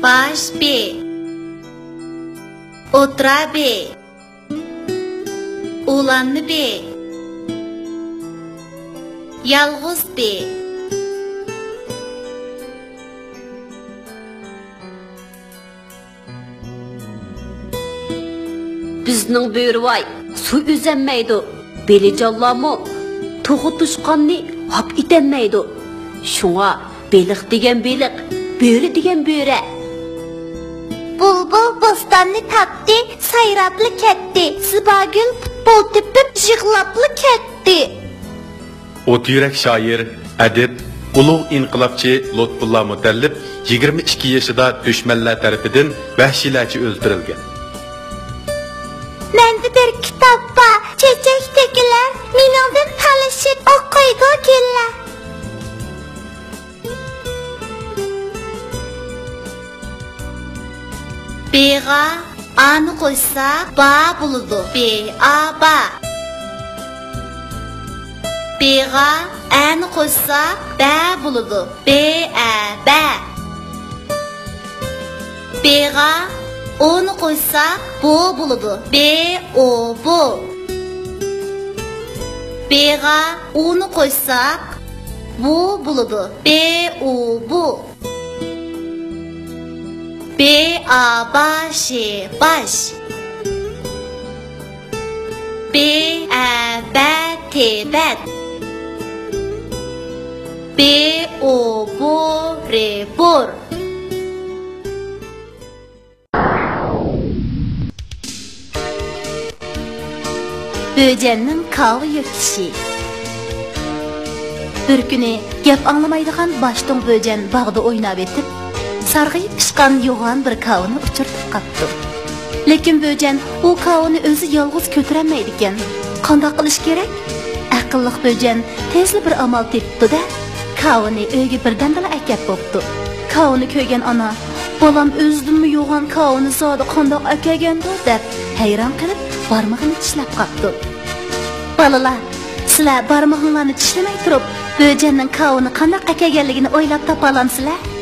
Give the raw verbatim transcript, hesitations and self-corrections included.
باش بې. ئوتتۇرا بې. ئۇلانما بې. يالغۇز بې. بىزنىڭ بۆرىۋاي سۇ ئۈزەلمەيدۇ، بېلىجانلارمۇ توخۇ توشقاننى ھاپ ئېتەلمەيدۇ. شۇڭا بېلىق دېگەن بېلىق، بۆرە دېگەن بۆرە. بۇلبۇل بوستاننى تاپتى، سايراپلا كەتتى. زىباگۈل پۇتبول تېپىپ يىغلاپلا كەتتى. ئوت يۈرەك شائىر، ئەدىب، ئۇلۇغ ئىنقىلابچى لۇتپۇللا مۇتەللىپ يىگىرمە ئىككى يېشىدا دۈشمەنلەر تەرىپىدىن ۋەھشىيلەرچە ئۆلتۈرۈلگەن. مەندە بىر كىتاب بار، چېچەك تۆكۈلەر، مېنىڭدىن تالىشىپ ئوقۇيدۇ گۈللەر. بېغا ئانى قوشساق با بولىدۇ. بې ئا با. بېغا ئەنى قوشساق بە بولىدۇ. بې ئە بە. بېغا ئونى قوشساق بو بولىدۇ. بې ئو بو. بېغا ئۇنى قوشساق بۇ بولىدۇ. بې ئۇ بۇ. بې ئا با شې باش. بې ئە بە تې بەت. بې ئو بو رې بور. بۆجەننىڭ كاۋا يۆتكىشى. بىر كۈنى گەپ ئاڭلىمايدىغان باشتوڭ بۆجەن باغدا ئويناۋېتىپ، سارغىيىپ پىشقان يوغان بىر كاۋىنى ئۇچرىتىپ قاپتۇ. لېكىن بۆجەن ئۇ كاۋىنى ئۆزى يالغۇز كۆتۈرەلمەيدىكەن. قانداق قىلىش كېرەك؟ ئەقىللىق بۆجەن تېزلا بىر ئامال تېپىپتۇ-دە، كاۋىنى ئۆيگە بىردەمدىلا ئەكەپ بوپتۇ. كاۋىنى كۆرگەن ئانا، «بالام ئۆزىدىنمۇ يوغان كاۋىنى زادى قانداق ئەكەلگەندۇ؟» دەپ ھەيران قېلىپ، بارمىقىنى چىشلەپ قاپتۇ. «بالىلار، سىلەر بارمىقىڭلارنى چىشلىمەي تۇرۇپ، بۆجەننىڭ كاۋىنى قانداق ئەكەلگەنلىكىنى ئويلاپ تاپالامسىلەر؟»